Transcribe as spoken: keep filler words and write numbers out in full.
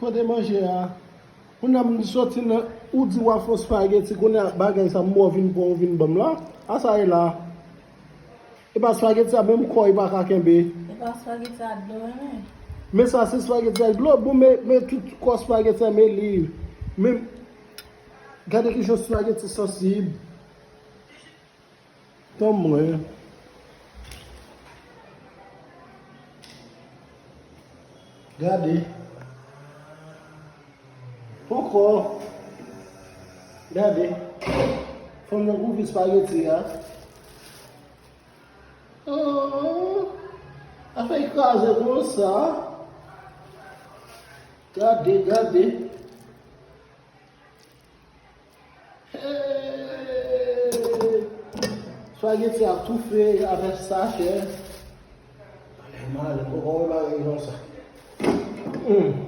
Kote manje a? Kounye a m soti nan, ou di w ap fè spageti, kounye a bagay sa m ba w vin pran, ou vin ban m la. A sa ye la? E pa spageti a menm kò, e pa ka kenbe. E pa spageti a dlo, men. Men sa se spageti a dlo. Bon, men, men tout kò spageti a, men li. Men, gade ki jan spageti sansib. Tanm mwen. Gade. Ankò. Gade. Fanm nan kouvri spageti a. Oh, afè kraze konsa. Gade, gade. Hey! Spageti ap toufe avèk sachè. Malè, malè, poko wè bagay konsa. Hmm.